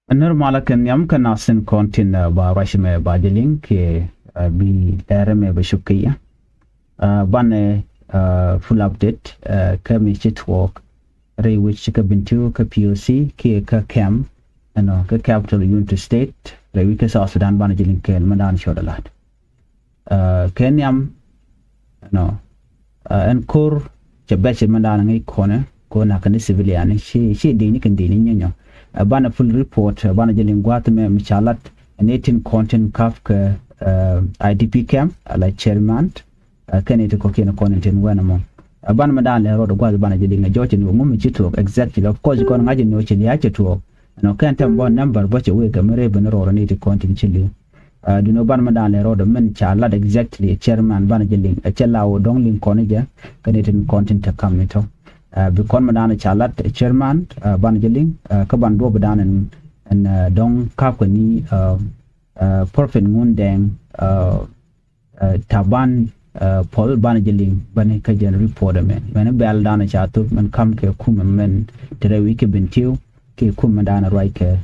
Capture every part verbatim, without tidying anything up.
Nir malä kɛ nhiam kä nasin kɔn tin ba ruac mɛ ba jɛ liŋ kiɛ bi lɛr mɛ bɛ cop kɛ yɛ. Banɛ full update kä mi ci tuɔɔk rɛy wi̱c kä Bentiu kä P O C kiɛ kä Kɛm ɛnɔ kä capital Unity State rɛy wi̱c kä South Sudan banɛ jɛ liŋ kɛɛl mɛ dan cɔt alat. Kɛ nhiam ɛnɔ ɛn ko̱r cɛ bɛc mɛ dan ŋäc kɔnɛ kɛ ɣöö nakä ni civilian ci ci di̱i̱ni kɛ di̱i̱ni nyɛnyɔ. Banɛ full report banɛ jɛ liŋ gua̱a̱th mɛ mi ca lat ni tin kɔn tin kap kɛ I D P camp ala chairman kɛn iti kɔkiɛn kɔn in tin wɛn ɛmɔ. Banɛ mɛ dan lɛ rɔɔd gua̱a̱th banɛ jɛ liŋ ɛ jɔc in wä ŋum mi ci tuɔɔk exactly, of course kɔn ŋa̱c in wä ci lia̱a̱ cɛ tuɔɔk. Ɛnɔ kɛn tɛm bɔ number bɔ cɛ wek kɛ mi rep ni rɔɔd ni ti kɔn tin ci li̱w. Duno ban mi dan lɛ rɔɔd mɛn ca lat exactly chairman ban jɛ liŋ ɛ cɛ la wä dɔŋ liŋ kɔn jɛ kɛ ni tin kɔn tin te kam ni tɔ. Bi kɔn mi dan ca lat chairman ban jɛ liŋ kä ban duɔp dan ɛn dɔŋ kap kɛ ni Prophet Ŋundɛŋ Taban Pɔl banɛ jɛ liŋ bani kä jɛn report ɛmɛ mɛn bɛl dan ca thop mɛn kam kɛ kum mɛn te rɛy wi̱c kɛ Bentiu kɛ kum mɛn dan ruac kɛ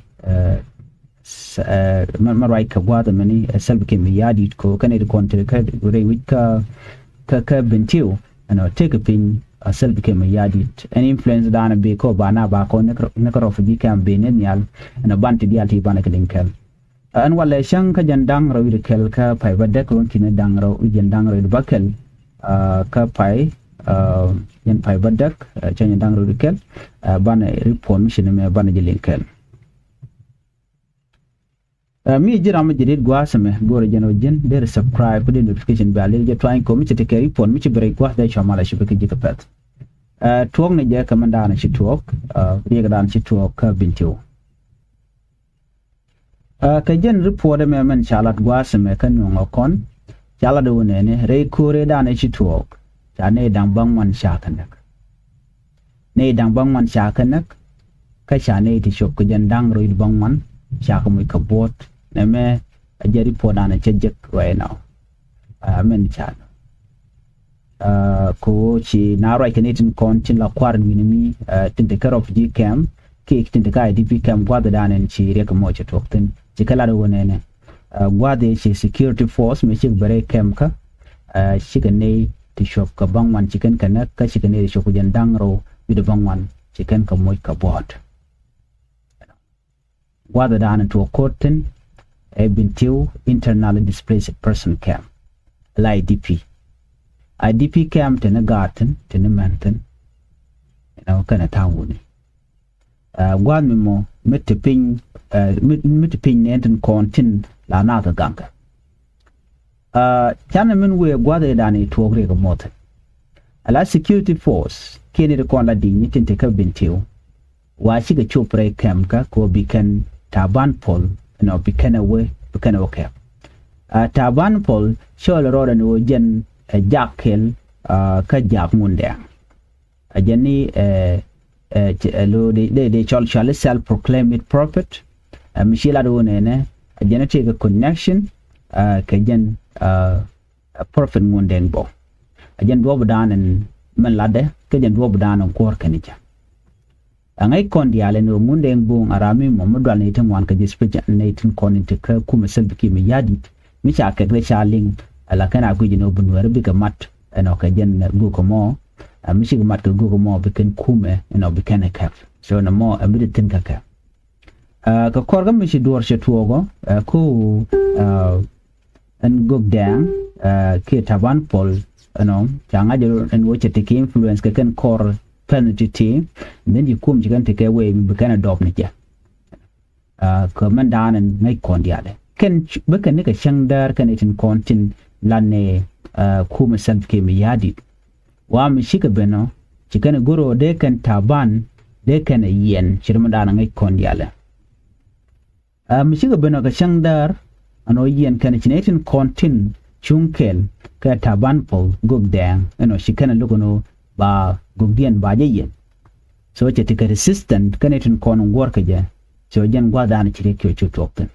mɛn ruac kɛ gua̱a̱th mɛni Salva Kiir Mayardit ko kɛn it kɔn te kä rɛy wi̱c kä kä Bentiu ɛnɔ tekɛ piny Salva Kiir Mayardit ɛn influence dan bi ko ba na ba ko ni kä refugee camp bi ni nhial ɛnɔ ban ti dial ti banɛ kɛ liŋ kɛl. Ɛn walɛ cäŋ kä jɛn da̱ŋ rɛw wi̱cdɛ kɛl kä pay bädäk ruɔ̱n ki̱ni da̱ŋ rɛw wi̱c jɛn da̱ŋ rɛw wi̱cdɛ bäkɛl kä pay jɛn pay bädäk cäŋ jɛn da̱ŋ rɛw wi̱cdɛ kɛl. Banɛ report mi ci ni mɛ banɛ jɛ liŋ kɛl. Mi ji̱ ram mi jɛ rit gua̱a̱th ɛmɛ go̱rɛ jɛn ɔ ji̱n deri subscribe kä dee notification bell jɛ tuany ko mi ci tekɛ report mi ci bi rɛy gua̱a̱th dee cua mal a ci bi kä ji̱ kɛ pɛth. Tuɔɔk ni jɛ kɛ mɛn da̱a̱n ci tuɔɔk riɛk da̱a̱n ci tuɔɔk kä Bentiu. Kɛ jɛn report ɛmɛ mɛn ca lat gua̱a̱th ɛmɛ kä nuɔ̱ŋ ɔ kɔn ca lat ɛ wä nɛni rɛy ko̱o̱rɛ da̱a̱n ci tuɔɔk ca nɛy da̱ŋ bäŋuan ca kɛ näk. Nɛy da̱ŋ bäŋuan ca kɛ näk kä ca nɛy ti cop kɛ jɛn da̱ŋ rɛw wi̱cdɛ bäŋuan ca kɛ moc kɛ buɔ̱ɔ̱t. Nɛmɛ a jɛ report da̱a̱n cɛ jek right now. Mɛn ca kɛ ɣöö ci na ruac kɛ ni tin kɔn tin la kua̱r in wi̱ni mi tin te kä refugee camp kiɛ tin te kä I D P camp gua̱th dan in ci riɛk mɔ ci tuɔk thin ci kɛ lat wä nɛnɛ. Gua̱th i̱ ci security force mi cik bɛ rɛy camp kä cikɛ nɛy ti cuɔp kɛ bäŋuan ci kɛn kɛ näk kä cikɛ nɛy ti cuɔp kɛ jɛn da̱ŋ rɛw wi̱cdɛ bäŋuan ci kɛn kɛ moc kɛ buɔ̱ɔ̱t. Gua̱th dan in tuɔk ko̱r thin ɛ Bentiu internally displaced person camp la I D P. I D P camp tini gaat thin tini mɛn thin. Inɔ kɛnɛ ta̱a̱ŋ wuni. Gua̱a̱th mi mɔ mi ti piny mi ti piny nɛn tin kɔn tin la naath kɛ gaŋkɛ. Canɛ min wëë gua̱a̱th ëë dan i̱ tuɔɔk riɛk ɛmɔ thin. Ala security force kiɛn i̱ ti kɔn la di̱i̱ni tin ti kä Bentiu. Wa cikɛ cop rɛy kɛm kä kɛ ɣöö bi kɛn Taban Pol ɛnɔ bi kɛn ɛ wee bi kɛn ɛ wee kɛp. Taban Pol cɔl rɔɔdɛ ni ɣöö jɛn ɛ jak kɛl kä jak Ŋundɛŋ. A jɛn ni ɛ ɛ lo dee dee cɔl cɔal i̱ self proclaimed prophet. Ɛ mi ci lat ɣöö nɛnɛ a jɛn ni tëëkɛ connection kɛ jɛn prophet Ŋundɛŋ Bok. A jɛn duɔ̱ɔ̱p dan in mɛn latdɛ kä jɛn duɔ̱ɔ̱p dan in kuɔ̱r kɛn jɛ. Ɛ ŋäc kɔn diaal ɛn ɣöö Ŋundɛŋ Bok a ram mi mɔ mi dual nɛy ti ŋuan kɛ jɛ special nɛy tin kɔn in ti kä kumɛ Salva Kiir Mayardit mi ca kɛk rɛ ca liŋ. Ala kɛn a guic ɛn ɣöö bi Nuɛɛri bikɛ mat ɛnɔ kɛ jɛn göök ɛmɔ. Ɛ mi cikɛ mat kɛ göök ɛmɔ bi kɛn kumɛ ɛnɔ bi kɛn ɛ kɛp. So ɛn ɛmɔ ɛ mi ti thi̱n kä kɛ. Kɛ kɔr kä mi ci duɔ̱ɔ̱r cɛ tuɔɔkɔ ɛ ko̱ ɛn Gökdɛŋ kiɛ Taban Pol ɛnɔ ca ŋa̱c ɛn ɣöö cɛ ti kɛ influence kɛ kɛn kɔr pɛn ti ti. Then ci kum ci kɛn ti kɛ wee bi kɛn ɛ dɔɔp ni jɛ. Kɛ mɛn da̱a̱n ɛn ŋäc kɔn diaal ɛ kɛn bä kɛn ni kɛ cäŋ däär kɛn itin kɔn tin lan ni kumɛ Salva Kiir Mayardit. Wa mi cikɛ ben ɔ ci kɛn ɛ go̱r ɔ dee kɛn Taban dee kɛn ɛ yiɛn ci ri mɛn da̱a̱n ɛ ŋäc kɔn diaal ɛ. Mi cikɛ ben ɔ kɛ cäŋ däär ɛn ɔ yiɛn kɛn ci nɛ itin kɔn tin cuŋ kɛl kɛ Taban Pol Gökdɛŋ ɛn ɔ ci kɛn ɛ lo̱k ɛn ɔ ba gökdiɛn ba jɛ yiɛn. So cɛ ti kɛ resistant kɛn itin kɔn in guɔ̱r kɛ jɛ. So jɛn gua̱th da̱a̱n ci riɛk kiɛ cu tuɔɔk thi̱n.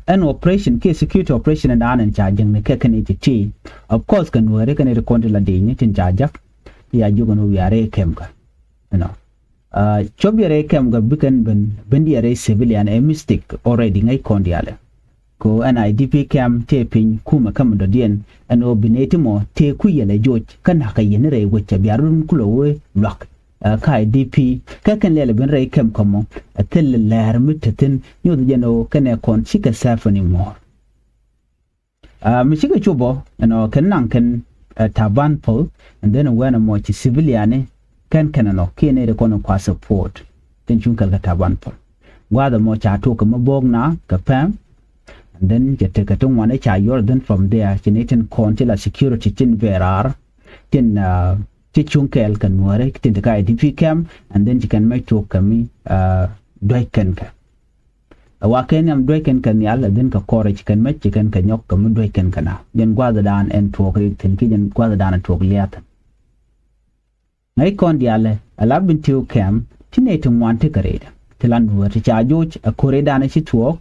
Ɛn operation kiɛ security operation in da̱a̱n in ca jäŋni kɛ kɛn i̱ ti ti. Of course kɛ Nuɛɛri kɛn i̱ ti kɔn ti la di̱i̱ni tin ca jäk. Ya jiök ɛn wiaari kɛm kä ɛnɔ. Cuɔp diɛ rɛy kɛm gɛ bikɛn ben ben diɛ rɛy civilian ɛ mistake already ŋäc kɔn diaalɛ. Ko ɛn I D P kɛm tëë piny kumɛ kɛm dɔ̱diɛn ɛn ɣöö bi nɛy ti mɔ tëë ku yɛlɛ joc kä na̱kä yɛn rɛy wec cɛ biar run kulɛ wee luak. Kä I D P kä kɛn lɛl ben rɛy kɛm kɔmɔ ɛ thil lɛɛr mi te thi̱n nyoth jɛn ɣöö kɛnɛ kɔn cikɛ sɛpɛni muɔ̱ɔ̱r. Mi cikɛ cop ɔ ɛnɔ kɛn naŋ kɛn Taban Pol, and then wɛn ɛmɔ ci civiliani kɛn kɛn ɛnɔ kiɛ nɛy ti kɔn in kua support tin cuŋ kɛl kɛ Taban Pol. Gua̱a̱th ɛmɔ ca tok kɛ mi bo̱o̱k na kɛ pɛm, and then cɛ tekɛ ti ŋuan i̱ ca yuɔr, then from there ci nɛy tin kɔn ti la security tin bɛ raar tin ci cuŋ kɛɛl kɛ nuääri tin ti ka I D P kɛm, and then ci kɛn mɛc tok kɛ mi duäc kɛn kɛ. Ɛ wa kɛ nhiam duäc kɛn kɛ nhial ɛ dhin kɛ kɔrɛ ci kɛn mɛc ci kɛn kɛ nyɔk kɛ mi duäc kɛn kɛ na jɛn gua̱thdan ɛn tuɔɔk ri thi̱n ki jɛn gua̱thdan ɛ tuɔɔk liath. Ŋäc kɔn diaalɛ ɛ la Bentiu kɛm ti nɛy ti ŋuan ti kɛ rɛydɛ ti la nuäär ti ca joc ɛ ko̱r rɛydan ɛ ci tuɔɔk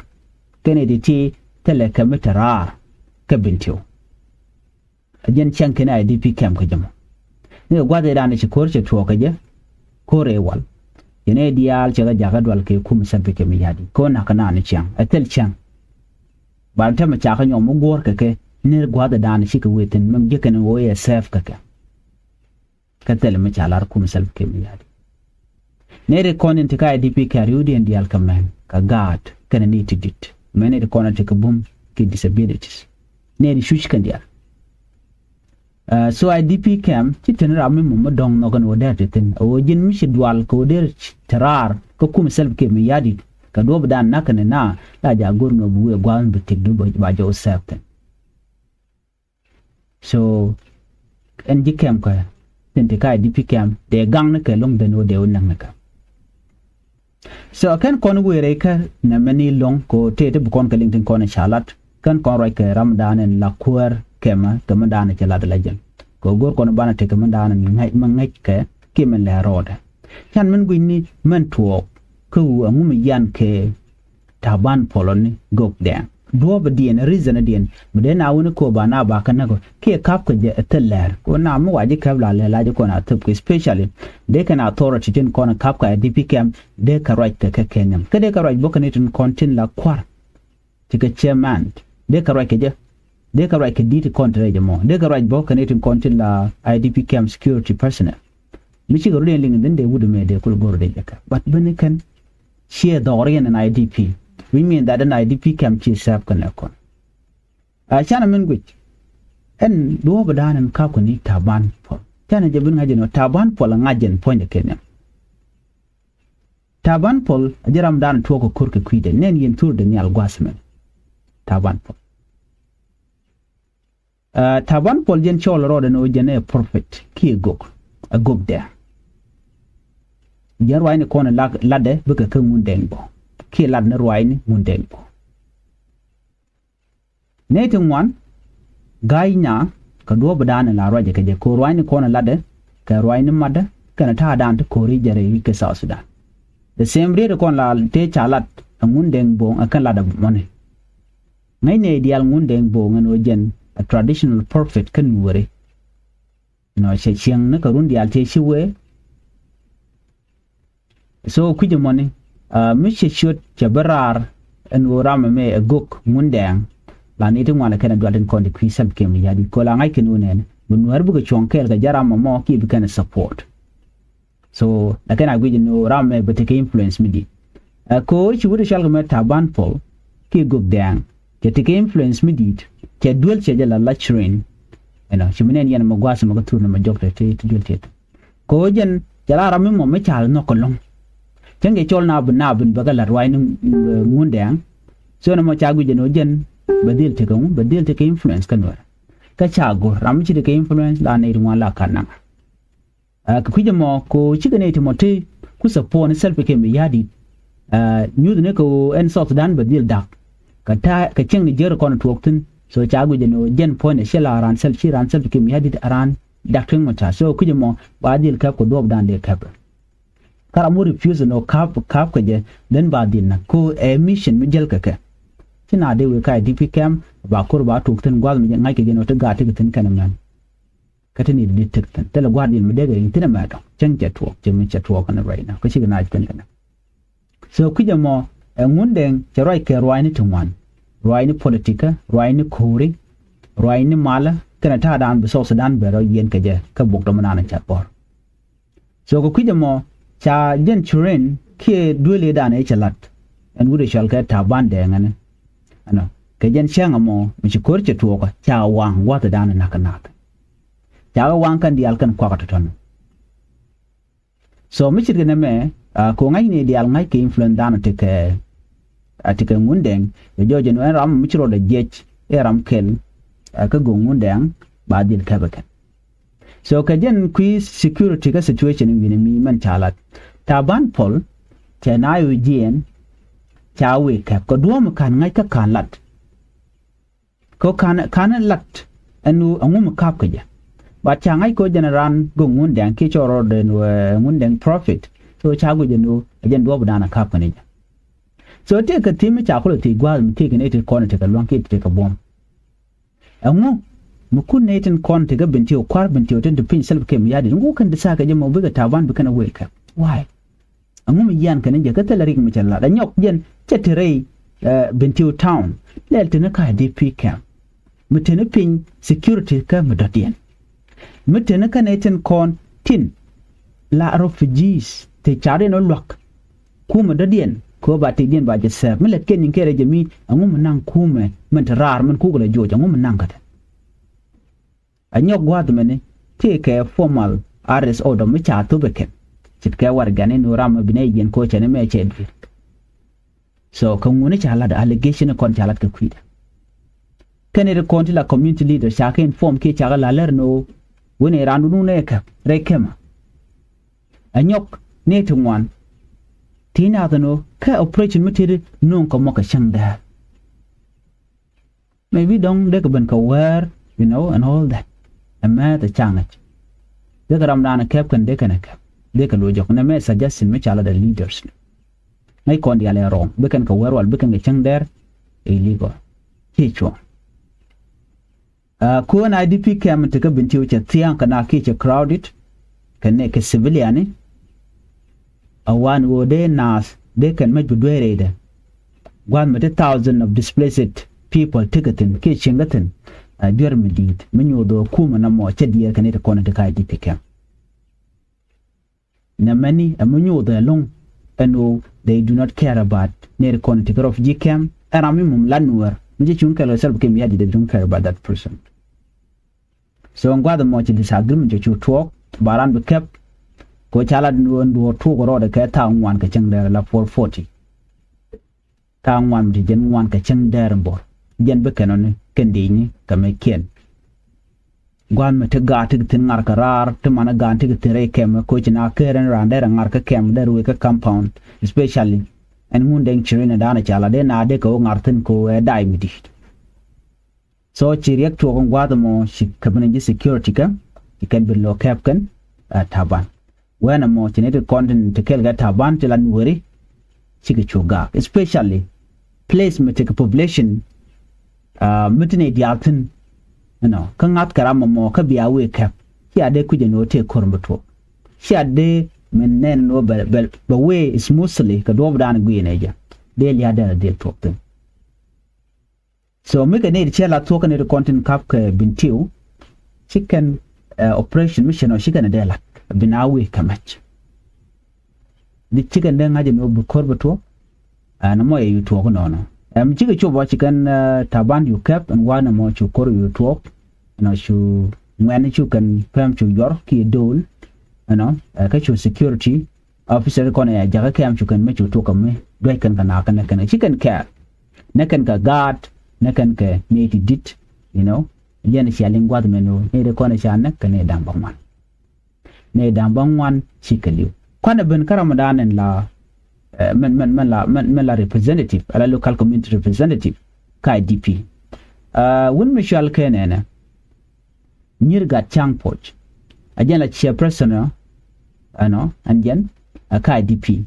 kɛn ɛ ti ti thilɛ kɛ mi te raar kɛ Bentiu. A jɛn cäŋ kɛn I D P kɛm kä jɛ mɔ. Ni kɛ gua̱th ëëdan ci ko̱r cɛ tuɔɔk kä jɛ ko̱r ëë wal. Jɛn ëë diaal cɛ kɛ jakä dual kɛ kum Salva Kiir Mayardit ko̱r na̱k kɛ naan ni ciaŋ ɛ thil ciaŋ. Bal tɛmɛ ca kä nyɔm mi guɔ̱ɔ̱r kɛ kɛ ni gua̱th ëëdan ci kɛ wee thi̱n mɛm ji̱ kɛn ɣöö yɛ sɛɛp kɛ kɛ. Kä thilɛ mi ca lar kum Salva Kiir Mayardit. Nɛy ti kɔn in ti ka I D P kɛ riwdiɛn diaal kɛ mɛn kɛ gaat kɛnɛ ni ti dit mɛn nɛy ti kɔn in ti kɛ bum ki disabilities. Nɛy ti cuc kɛn diaal. So I D P kɛm ci teni ram mi mum mi dɔ̱ŋ nhɔk ɛn ɣöö dɛr ti thi̱n ɣöö ji̱n mi ci dual kɛ ɣöö dɛr ti raar kä kum Salva Kiir Mayardit kɛ duɔ̱ɔ̱pdan na̱k kɛnɛ na la jaak go̱r ni ɣöö bi wëë gua̱a̱th mi bi tëkdu ba jɔw sɛɛp thi̱n. So ɛn ji̱ kɛm kɛ tin ti ka I D P kɛm dee gaŋ ni kɛ lo̱ŋ ben wä dee wä näk ni kɛ. So kɛn kɔn wëë rɛy kä nɛmɛ ni lo̱ŋ ko tëë ti bi kɔn kɛ liŋ tin kɔn ca lat kɛn kɔn ruac kɛ ramdan ɛn la kuäär kɛmɛ kɛ mi dan cɛ lat la jɛn. Kɛ go̱r kɔn banɛ tekɛ mi dan ɛn ŋäc mi ŋäc kɛ kiɛ mi lɛ rɔɔdɛ. Can min gui̱cni mɛn tuɔɔk kä wu ɛŋu mi yian kɛ Taban Pol ni gök dɛɛŋ duɔ̱ɔ̱p diɛn reason diɛn mi dee na wuni ko ba na ba kä näk kiɛ kap kɛ jɛ thil lɛɛr ko na mi wa ji̱ kɛp la lɛ la ji̱ kɔn a thop kɛ especially dee kɛn authority tin kɔn kap kɛ I D P kɛm dee kɛ ruac kɛ kɛ kɛ nhiam kä dee kɛ ruac bä kɛ ni tin kɔn tin la kua̱r. Ti kɛ chairman dee kɛ ruac kɛ jɛ dee kɛ ruac kɛ di̱t kɔn ti rɛc ɛmɔ dee kɛ ruac bä kɛ ni tin kɔn tin la I D P kɛm security personnel. Mi cikɛ rut in liŋ dhin dee wut mɛ dee kul go̱r dee jɛ kɛ but bini kɛn ciɛ dhɔkriɛn in I D P. Which mean that in I D P kɛm ci sɛp kɛn ɛ kɔn. A canɛ min guic ɛn duɔ̱ɔ̱p dan in kap kɛn i̱ Taban Pol canɛ jɛ bin ŋa̱c jɛ nɔ Taban Pol a ŋa̱c jɛn puɔ̱nydɛ kɛn nhiam. Taban Pol a ji̱ ram dan tuɔɔk kɛ ko̱r kɛ kui̱dɛ nɛn yɛn thur dɛ nhial gua̱a̱th mɛn. Taban Pol. Taban Pol jɛn cɔɔl rɔɔdɛ ni ɣöö jɛn ɛ prophet kiɛ gök ɛ gök dɛ. Jɛn ruacni kɔn ɛ latdɛ bikɛ kä Ŋundɛŋ bɔ kiɛ latdɛ ni ruacni Ŋundɛŋ bɔ. Nɛy ti ŋuan ga̱a̱c nya kɛ duɔ̱ɔ̱pdan in la ruacɛ kɛ jɛ kɛ ɣöö ruacni kɔn ɛ latdɛ kɛ ruacni matdä kɛnɛ ta̱a̱dan ti ko̱ri jɛ rɛy wi̱c kɛ South Sudan. The same riet kɔn la tëë ca lat ɛ Ŋundɛŋ bɔ ɛ kɛn latdɛ mɔni. Ŋäcnɛ diaal Ŋundɛŋ bo̱o̱ŋ ɛn ɣöö jɛn a traditional prophet kä nuɔ̱ɔ̱ri. Nɔ cɛ cieŋ ni kɛ run diaal tëë ci wee. So kui̱c ɛmɔni mi cɛ ciöt cɛ bi raar ɛn ɣöö ram ɛmɛ ɛ gök Ŋundɛŋ. La ni ti ŋuan ɛ kɛn ɛ dual tin kɔn ti kui̱ Salva Kiir Mayardit ko la ŋa̱c kɛn ɣöö nɛɛni bi nuäär bikɛ cuɔ̱ŋ kɛɛl kɛ jɛ ram ɛmɔ kiɛ bi kɛn ɛ support. So lakin a guic ni ram mɛ bɛ tekɛ influence mi di̱i̱t. Ɛ ko ci wut cɔal kɛ mɛ Taban Pol kiɛ gök dɛɛŋ cɛ tekɛ influence mi di̱i̱t cɛ duel cɛ jɛ la lecturing. Ɛnɔ ci mi nɛn yɛn mɛ gua̱a̱th mɛ kä thur ni mɛ jɔk tɛ ti duel tɛ. Ko jɛn cɛ la ram mi mɔ mi ca nhɔk kɛ lɔ̱ŋ. Cɛn kɛ cɔl na bi na bin bɛ kɛ la ruac ni Ŋundɛɛŋ. So ni mɔ ca guic jɛn ɔ jɛn bɛ dhil tekɛ ŋu bɛ dhil tekɛ influence kä nuɛr. Kä ca go̱r ram mi ci tekɛ influence la nɛy ti ŋuan la ka naŋ. Kɛ kui̱c ɛmɔ ko cikɛ nɛy ti mɔ ti ku support ni Salva Kiir Mayardit. Nyuth ni kɛ ɣöö ɛn South Sudan bɛ dhil da̱k kɛ ta̱a̱ kɛ cieŋ ni jiäär kɔn tuɔɔk thi̱n. So ca guic ɛn ɣöö jɛn puɔ̱nydɛ ci la raan Sal ci raan Salva Kiir Mayardit a raan Doctor Riek Machar. So kui̱c ɛmɔ ba dhil käp kɛ duɔɔpdan dee käp. Kä ram wä refuse ɛn ɣöö käp käp kɛ jɛ then ba dhil näk ko ɛ mission mi jäl kɛ kɛ. Ci na dee wëë ka I D P camp ba ko̱r ba tuɔɔk thi̱n gua̱th mi ŋa̱c kɛ jɛ ɛn ɣöö ti gaat ti kɛ thi̱n kɛn ɛmɛn. Kä te ni di tek thin thilɛ gua̱a̱r diɛn mi dee kɛ ri̱ŋ thin ɛmɛ dɔ̱ŋ cäŋ cɛ tuɔɔk. Cɛ tuɔɔk kɛn right now kä cikɛ naac kɛn kɛn. So kui̱c ɛmɔ ɛ Ŋundɛŋ cɛ ruac kɛ ruaacni ti ŋuan, ruaacni politikä, ruaacni ko̱ri, ruaacni malä kɛnɛ ta̱a̱dan bi South Sudan bɛ rɔ yiɛn kɛ jɛ kä bok dɔ̱mɛ naan ca bɔr. So kɛ kui̱c ɛmɔ ca jɛn curen kiɛ duëlidan ëë cɛ la̱t ɛn wut ɛ cɔal kɛ Taban Dɛŋ ɛnɛ. Ɛnɔ kɛ jɛn cäŋ ɛmɔ mi ci ko̱r cɛ tuɔɔkä ca waŋ gua̱thdan ɛ na̱k kɛ nath. Ca kɛ waŋ kɛn diaal kɛn kuakä tɔ̱tɔ̱n. So mi ce̱tkɛ nɛmɛ, a, kɛ ɣöö ŋa̱cni diaal ŋa̱ckɛ influence dan a tekɛ, a tekɛ Ŋundɛŋ. Kɛ jɔɔc ɛn ɣöö ɛn ram mi ci rɔɔdɛ jiɛc i̱ ram kɛl, a, kä go̱o̱k Ŋundɛŋ ba dhil kɛpɛ kɛn. So kɛ jɛn kui̱ security kä situation in wi̱ni mi mɛn ca lat. Taban Pol cɛ na yo̱o̱ jiɛɛn ca wëë kɛp kɛ duɔ̱ɔ̱m ka̱n ŋa̱c kä ka̱n lat. Kɛ ɣöö ka̱n, ka̱n lat ɛn ɣöö ɛŋu mi ka̱p kɛ jɛ. But ca ŋa̱c kɛ ɣöö jɛn raan go̱o̱k Ŋundɛŋ kiɛ cɔɔr rɔɔdɛ ɛn ɣöö, ɛ, Ŋundɛŋ prophet. So ca guic ɛn ɣöö ɛ jɛn duɔ̱ɔ̱pdan ɛ ka̱p kɛn jɛ. So tëëkɛ thi̱n mi ca kulɛ thiec gua̱a̱th mi tëëkɛ nɛy tin kɔn tekɛ lua̱ŋ kiɛ tekɛ buɔ̱m. Ɛŋu mi kun nɛy tin kɔn tekɛ Bentiu, kua̱r Bentiu tin te piny Salva Kiir Mayardit, ɛŋu kɛn di thaak kɛ jɛ mɔ bikɛ Taban bi kɛn a wëë kɛ? Why? Ɛŋu mi yian kɛn jɛ kä thilɛ rik mi cɛ lat? Ɛ nyɔk jɛn cɛ te rɛy, ɛ, Bentiu town. Lɛl teni ka I D P camp mi teni piny security kä mi dɔ̱diɛn. Mi teni kä nɛy tin kɔn tin la refugees te car in ɔ luäk. Kumɛ dɔ̱diɛn kɛ ɣöö ba tëkdiɛn ba jɛ sɛɛp. Mi lät kɛn nyin kɛɛl ɛ jɛ mi ɛŋu mi naŋ kumɛ min te raar min kukɛ lɛ joc ɛŋu mi naŋ kä te. A nyɔk gua̱a̱th mɛni tëëkɛ formal arrest order mi ca thop ɛ kɛn. Ce̱tkɛ warɛgani ni ram mi bi nɛ yiɛn ko̱ cɛn mɛ cɛ dui̱r. So kɛ ŋuni ca lat allegation kɔn ca lat kɛ kui̱dɛ. Kɛn ri kɔn ti la community leader ca kɛ inform kiɛ ca kɛ la lär ni ɣöö wen ɛ raan dun wun ɛ kɛ rɛy kɛmɛ. A nyɔk ni ti ŋuan ti naath ni ɣöö kɛ operation mi tëëdi no̱o̱ŋ kɛ mɔ kɛ cäŋ dɛɛr. Maybe dɔ̱ŋ dee kɛ ben kɛ wɛɛr, you know, and all that. Ɛmɛ the challenge. Dee kɛ ram daan kɛp kɛn dee kɛn kɛp. Dee kɛ lo̱c jɔk nɛ mɛ suggestion mi ca la the leaders. Ŋäc kɔn diaal ɛ wrong. Bi kɛn kɛ wɛɛr wal bi kɛn kɛ cäŋ dɛɛr illegal. Ci cuɔ̱ŋ. Ɛ, kuäär I D P camp tekɛ Bentiu cɛ thia̱a̱ŋ kɛ na kiɛ cɛ crowded. Kɛ nɛ kɛ civilian ni. A wan ɣöö dee naath dee kɛn mec bi dueerɛ idɛ. Gua̱a̱th mi ti thousand of displaced people tekɛ thi̱n kiɛ cieŋ kä thi̱n. A duer mi di̱i̱t mi nyuuth ɣöö kumɛ nɔmɔ cɛ diɛɛr kɛ ni ti kɔn ti ka I D P camp. Nɛ mɛni ɛ mi nyuuth ɛ lo̱ŋ ɛn ɣöö they do not care about ni ti kɔn ti kä refugee camp. Ɛ ram mi mum la nuäär mi ci cuŋ kɛl ɣöö Salva Kiir Mayardit, they don't care about that person. So ɛn gua̱th ɛmɔ ci disagreement cɛ cu tuɔɔk ba ran bi kɛp. Kɛ ca lat ni ɣöö duɔ̱ɔ̱r tuɔɔk rɔɔdɛ kɛ thaak ŋuan kɛ cäŋ dɛɛr la four forty. Thaak ŋuan mi ti jɛn ŋuan kɛ cäŋ dɛɛr in bo̱r. Jɛn bi kɛn ɔni kɛn di̱i̱cni kɛ mɛ kiɛn. Gua̱a̱th mi ti gaat ti kɛ thi̱n ŋa̱r kɛ raar ti manɛ gaat ti kɛ thi̱n rɛy kɛmɛ koci na ker ɛn raan dɛɛr ɛ ŋa̱r kä kɛm dɛɛr wëë kä compound, especially ɛn Ŋundɛŋ cirinɛ daanɛ ca la dee na dee kɛ wä ŋa̱r thi̱n kɛ wä ɛ da̱a̱c mi di̱i̱t. So ci riɛk tuɔɔk in gua̱a̱th ɛmɔ ci käbinɛ ji̱ security kä ci kɛn bin lo̱ kɛp kɛn, ɛ, Taban. Wɛn ɛmɔ ci ni ti kɔn tin ti kɛl kɛ Taban ti la nuɔri cikɛ cu gaak, especially place mi tekɛ population, ɛ, mi ti ni diaal thi̱n. You know, kä ŋa̱th kɛ ram ɛmɔ kä bia wëë kɛp. Cia dee kui̱c ɛn ɣöö tëë ko̱r mi tuɔɔk. Cia dee min nɛn ɛn ɣöö bɛ, bɛ, bɛ wëë smoothly kɛ duɔ̱ɔ̱pdan gui̱i̱n ɛ jɛ. Dee lia̱a̱ dee la dhil tuɔɔk thi̱n. So mi kɛ nɛy ti cɛ la thuɔ̱k kɛ nɛy ti kɔn tin kap kɛ Bentiu. Ci kɛn, ɛ, operation mi cɛ nɔ ci kɛn ɛ dee lat bi na wi̱i̱ kɛ mɛc. Di ci kɛn dee ŋa̱c ɛn ɣöö bi ko̱r bi tuɔɔk. Ɛn ɛmɔ yɛ yu tuɔɔk inɔnɔ. Ɛm cikɛ cop ɔ ci kɛn, ɛ, Taban yu kɛp ɛn wanɛ mɔ cu ko̱r yu tuɔɔk. Ɛnɔ cu ŋuɛn cu kɛn pɛm cu yɔr kiɛ do̱l. Ɛnɔ, ɛ, kä cu security officer kɔn ɛ jakä kɛm cu kɛn mi cu tuɔk kɛ mi duec kɛn kɛ nakä nɛ kɛn kɛ ci kɛn kɛɛr. Nɛ kɛn kɛ gaat, nɛ kɛn kɛ nɛy ti di̱t, you know. Yɛn cia liŋ gua̱th mɛn ɣöö nɛy ti kɔn ɛ ca näk kɛ nɛy da̱ŋ bä ŋuan. Nɛy da̱ŋ bä ŋuan ci kɛ li̱w. Kuanɛ ben kä Ramadan ɛn la, ɛ, mɛn, mɛn, mɛn la, mɛn, mɛn la representative, ala local community representative kä I D P. Ɛ, wun mi cual kɛ nɛnɛ. Nyir Gat Caŋ Puɔc. A jɛn la chairperson ɔ, ɛnɔ, ɛn jɛn, ɛ kä I D P.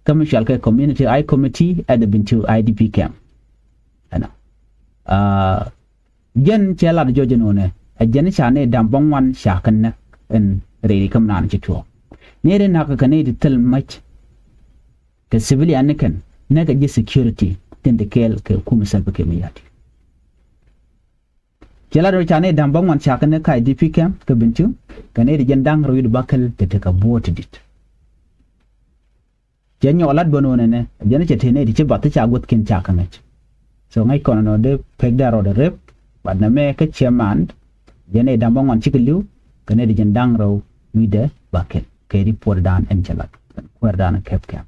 Kä mi cual kɛ community I committee at the Bentiu I D P camp. Ɛnɔ. Aa, jɛn cɛ lat jɔc ɛn ɣöö nɛ, Ɛ jɛn ca nɛy da̱ŋ bäŋuan ca kɛ näk ɛn rɛy ri kä mi naan ci tuɔɔk. Nɛy ti na̱k kɛ nɛy ti thil mäc kɛ civilian ni kɛn näk kɛ ji̱ security tin ti kɛɛl kɛ kumɛ Salva Kiir Mayardit. Cɛ lat ɣöö ca nɛy da̱ŋ bäŋuan ca kɛ näk kä I D P camp kä Bentiu kɛ nɛy ti jiɛn da̱ŋ rɛw wi̱cdɛ bäkɛl ti tekɛ buɔ̱ɔ̱t ti di̱t. Cɛ nyɔk lat bä nöönɛ nɛ jɛn cɛ tëë nɛy ti ci bath ti ca guäthkiɛn ca kɛ ŋäc. So ŋäc kɔn nɔ dee pek dee rɔɔdɛ rep, but nɛ mɛ kä chairman jɛn nɛy da̱ŋ bäŋuan cikɛ li̱w kɛ nɛy ti jiɛn da̱ŋ rɛw wi̱cdɛ bäkɛl kɛ report dan ɛn cɛ lat kuäär dan kɛp kɛm.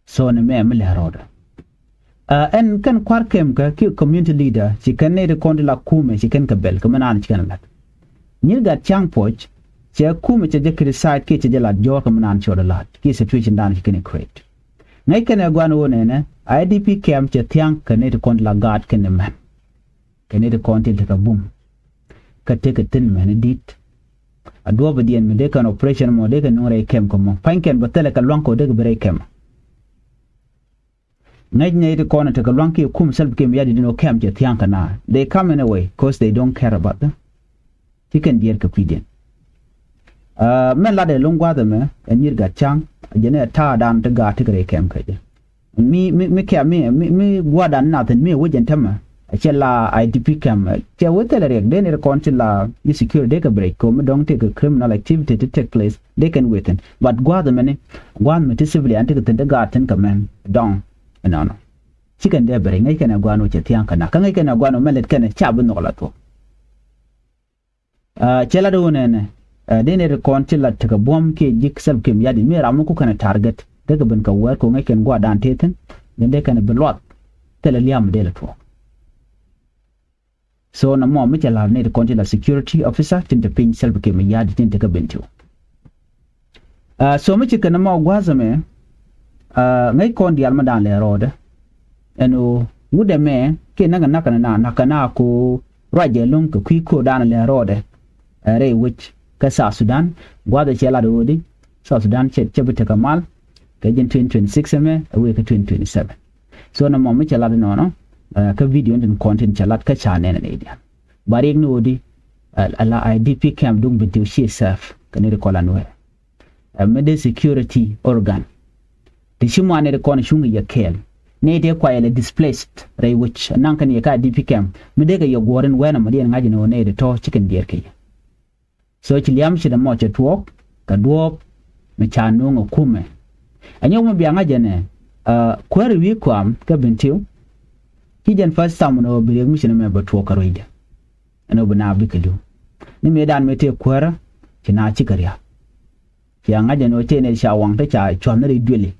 So nɛ mɛ mi lɛ rɔɔdɛ. Ɛn kɛn kua̱r kɛm kä ki community leader ci kɛn nɛy ti kɔn ti la kumɛ ci kɛn kɛ bɛl kɛ mi naan ci kɛn lat. Nyir gat ca̱ŋ puɔc cɛ kumɛ cɛ jɛ criticize kiɛ cɛ jɛ lat jɔɔr kɛ mi naan ci ɣɔdɛ lat kiɛ situation dan ci kɛn i̱ create. Ŋäc kɛn ɛ gua̱n ɣöö nɛnɛ I D P camp cɛ thia̱ŋ kɛ nɛy ti kɔn ti la gaat kɛn imɛn. Kɛ nɛy ti kɔn ti tekɛ bum. Kä tekɛ thi̱n mɛn i̱ di̱t. A duɔ̱ɔ̱p i̱ diɛn mi dee kɛn operation mɔ dee kɛ nuŋ rɛy kɛm kɛ mɔ pa̱ny kɛn bä thilɛ kɛ lua̱ŋ kɛ ɣöö dee kɛ bi rɛy kɛm. Ŋäc nɛy ti kɔn tekɛ lua̱ŋ kiɛ kum Salva Kiir Mayardit in ɣöö kɛm cɛ thia̱ŋ kɛ na. They come anyway cause they don't care about them. Ci kɛn diɛɛr kɛ kui̱diɛn. Mɛn latdɛ lo̱ŋ gua̱a̱th ɛmɛ ɛ nyir gat ca̱ŋ a jɛn ɛ ta̱a̱ dan ti gaat ti kɛ rɛy kɛm kɛ jɛ. Mi mi mi kɛm mi mi mi gua̱a̱th dan nath in mi ɛ wec ɛn tämɛ. Cɛ la I D P camp cɛ wee thilɛ riɛk dee nɛy ti kɔn ti la i̱ security dee kɛ break kɛ ɣöö mi dɔ̱ŋ tekɛ criminal activity ti take place dee kɛn wee thi̱n. But gua̱a̱th ɛmɛni gua̱a̱th mi ti civilian tekɛ thi̱n ti gaat thi̱n kɛ mɛn dɔ̱ŋ. Ɛnɔnɔ. Ci kɛn dee bɛ rɛy ŋäc kɛn ɛ gua̱a̱n wä cɛ thia̱a̱ŋ kɛ na kä ŋäc kɛn ɛ gua̱a̱n wä mɛ lät kɛn ɛ ca bi nhɔk la thuɔ̱k. Cɛ lat wä nɛnɛ dee nɛy ti kɔn ci lat tekɛ buɔ̱m kiɛ ji̱ Salva Kiir Mayardit mi ram mi ku kɛn ɛ target dee kɛ ben kɛ wɛɛr kɛ ŋäc kɛn gua̱a̱r dan tëë thi̱n. Dee kɛn bi luath thilɛ lia̱a̱m dee lɛ tuɔɔk. So nɔmɔ mi cɛ la̱r nɛy ti kɔn ti la security officer tin te piny Salva Kiir Mayardit tin te kä Bentiu. So mi ci kɛn nɔmɔ gua̱a̱th ɛmɛ ŋäc kɔn diaal mi da̱a̱n lɛ rɔɔdɛ. Ɛn ɣöö wut ɛmɛ kiɛ näk kɛ na̱k kɛn na na̱k kɛn na ko ruacɛ lo̱ŋ kɛ kui̱ ko̱o̱r da̱a̱n lɛ rɔɔdɛ. Ɛ rɛy wec kä South Sudan gua̱a̱th ɛ cɛ lat ɣöödi South Sudan cɛ bi tekɛ mal kɛ jɛn twenty twenty six ɛmɛ ɛ wëë kä twenty twenty seven. So nɔmɔ mi cɛ lat inɔnɔ kä video in tin kɔn tin cɛ lat kä ca nɛn ɛ nɛy diaal. Ba riɛk ni ɣöödi ala I D P camp duŋ bi thiw ci safe kɛ ni ri kɔlan wee. Ɛ mi dee security organ ti ci muan ni ri kɔn cuŋ yɛ kɛɛl. Nɛy tëë kuayɛ lɛ displaced rɛy wec naŋ kɛn yɛ kä I D P camp mi dee kɛ yɛ guɔ̱ɔ̱r in wɛn ɛmɔ diɛn ŋa̱c ni ɣöö nɛy ti tɔ̱ ci kɛn diɛɛr kɛ yɛ. So ci liam ci dɛ mɔ cɛ tuɔɔk kɛ duɔ̱ɔ̱p mi ca nuŋ ɛ kumɛ. Ɛ nyɔk mi bia ŋa̱c ɛnɛ kuäär wi̱i̱ kɔam kä Bentiu. Ci jɛn first time ni ɣöö bi riɛk mi ci ni mɛ bɛ tuɔɔk kɛ ruecdɛ. Ɛn ɣöö bi na bikɛ li̱w ni mëëdan mëë tëë kuäärä ci na cikɛ ria̱k. Cia ŋa̱c ɛn ɣöö tëë nɛy ca waŋ te ca cua̱th ni rɛy duëli.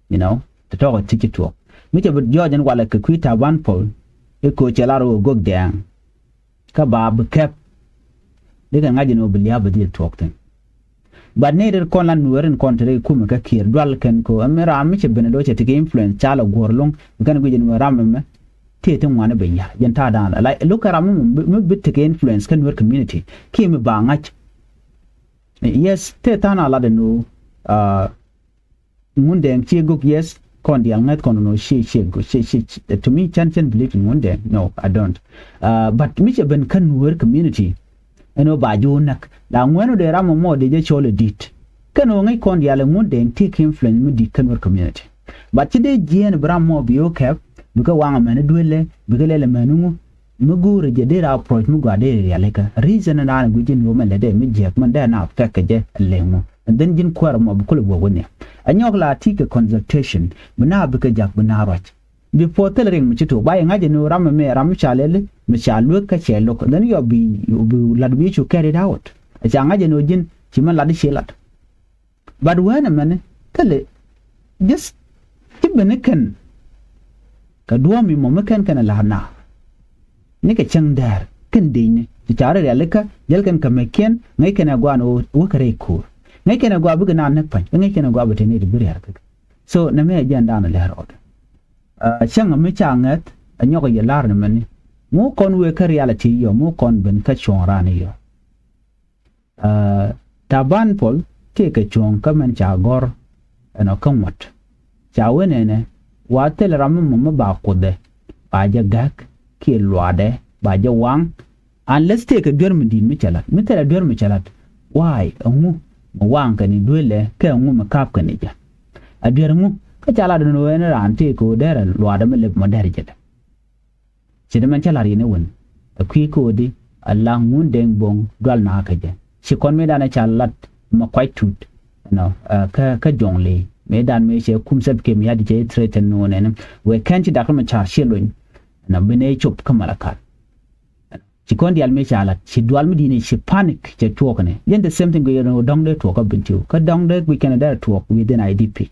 You know, te tɔ̱kɛ ti ci tuɔɔk mi cɛ bi jɔɔc ɛn walɛ kɛ kui̱ Taban Paul. I̱ köö cɛ lar ɣöö go̱k dɛɛŋ kä ba bi kɛp. Dee kɛ ŋa̱c ɛn ɣöö bi lia̱a̱ bi dhil tuɔɔk thi̱n. But ni rir kɔn la nueer in kɔn te rɛy kumɛ kä Kiir dual kɛn ko ɛmɛ ram mi cɛ ben ɛ do̱ cɛ tekɛ influence ca lɛ guɔ̱r lo̱ŋ bi kɛn guic ɛn ɣöö ram ɛmɛ. Tëë ti ŋuani ben ya̱r jɛn ta̱a̱ da̱a̱n la la lo̱k kɛ ram mi mi bi tekɛ influence kä nueer community kiɛ mi ba ŋa̱c. Yes tëë tha̱a̱n a lat ɛn ɣöö Ŋundɛɛŋ ciɛ gök, yes, kɔn diaal ŋäth kɔn nɔ ciɛ ciɛ gök ciɛ ciɛ. To me, can can believe in Ŋundɛɛŋ. No, I don't. But mi cɛ ben kä Nuer community ɛn ɣöö ba ji̱ wä näk la ŋuɛ̈n wä dee ram ɛmɔ dee jɛ cɔl ɛ di̱t. Kɛn ɣöö ŋäc kɔn diaal ɛ Ŋundɛɛŋ tëëkɛ influence mi di̱t kä Nuer community. But ci dee jiɛɛn bi ram ɛmɔ bi wä kɛp bikɛ waŋ ɛmɛn i̱ duëlɛ bikɛ lɛl ɛmɛn i̱ ŋu. Mi go̱o̱rɛ jɛ dee ra approach mi gɔaa dee rialikä reason in raan guic in ɣöö mɛn lɛ dee mi jiääk mɛn dee na affect kɛ jɛ ɛ lëŋ ŋu. And then ji̱n kuäär ɛmɔ bi kulɛ buɔk wä nhiam. Ɛ nyɔk la ti kɛ consultation bi na bikɛ jak bi na ruac. Before thil riŋ mi ci tok ba yɛ ŋa̱c ɛn ɣöö ram ɛmɛ ram mi ca lɛli mi ca luek kä cɛ lo̱k. And then yɔ bi bi lat bi cu carried out. Ɛ ca ŋa̱c ɛn ɣöö ji̱n ci mɛn lat i̱ ci lat. But wään ɛmɛni thilɛ just ci ben ni kɛn. Kɛ duɔ̱ɔ̱m mi mɔ mi kɛn kɛn ɛ la̱r na. Ni kɛ cäŋ däär kɛn dec ni ti ca rɔ rialikä jäl kɛn kɛ mɛkiɛn ŋäc kɛn ɛ gɔaa ni wä kɛ rɛy ko̱o̱r. Ŋäc kɛn ɛ gɔaa bikɛ naan näk pa̱ny kä ŋäc kɛn ɛ gɔaa bi te ni ti bi rial kä. So nɛmɛ ɛ jiɛn daanɔ lɛr ɔɔdɛ. Cäŋ mi ca ŋäth ɛ nyɔk ɛ yɛ la̱r ni mɛni. Ŋu kɔn wëë kä reality yɔ ŋu kɔn ben kä cuɔ̱ɔ̱ŋ raan yɔ. Taban Pol tëëkɛ cuɔ̱ɔ̱ŋ kä mɛn ca gɔ̱r ɛnɔ kä ŋuɔ̱t. Ca wee nɛnɛ wa thil ram mi mɔ mi ba kuothɛ ba jɛ gäk kiɛ luaadɛ. ba jɛ waŋ. Unless tëëkɛ duer mi di̱i̱t mi cɛ la̱t, mi thilɛ duer mi cɛ la̱t, why? Ɛŋu mi waŋkɛ ni duëlɛ kɛ ɛŋu mi ka̱pkɛ ni jɛ? A duer ɛŋu? Kä ca lat ɛn ɣöö ɛn raan tëëkɛ ɣöö derɛ luaatdä mi lɛp mɔ derɛ jɛ lɛ. Ci dämɛn cä la̱r yɛn ɛ wän ɛ kui̱ ko̱o̱di a la Ŋundɛŋ Bo̱ŋ dual naakä jɛ. Ci kɔn mëëdan ɛ ca lat mɛ kuac tut, you know, kä kä Jɔŋley mëëdan mëë cɛ kum Salva Kiir Mayardit cɛ threaten ni wä nɛni wëë kɛn ci Doctor Machar ciɛ lony, you know, bi nɛ cop kä Malakal. Ci kɔn diaal mëë ca lat ci dual mi di̱i̱ni ci panic cɛ tuɔɔk ni yɛn the same thing kɛ yɛn wä dɔ̱ŋ dee tuɔɔk kä Bentiu kä dɔ̱ŋ dee guic kɛn dee tuɔɔk within I D P.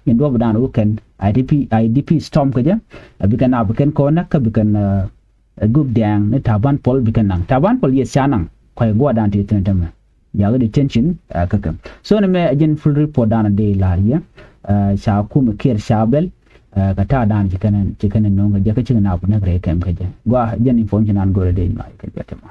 Yɛn duɔ̱p dan wä kɛn I D P, I D P storm kɛ jɛ. A bikɛn a bikɛn kɔn näk kä bikɛn, uh, group dɛɛŋ ni Taban Paul bikɛn naŋ. Taban Paul, yes, ca naŋ. Kɔc guadan ti thin tämɛ. Jakä detention, uh, kä kɛ. So ni mɛ a jɛn full report dan a dee la̱r yɛ. Uh, ca kumɛ Kiir ca bɛl. Uh, kä ta̱a̱ dan ci kɛn, ci kɛn no̱o̱ŋ kɛ jɛ kä ci kɛn a bi näk rɛy kɛm kɛ jɛ. Gua jɛn information an go̱rɛ dee nyuay kɛ jɛ tämɛ.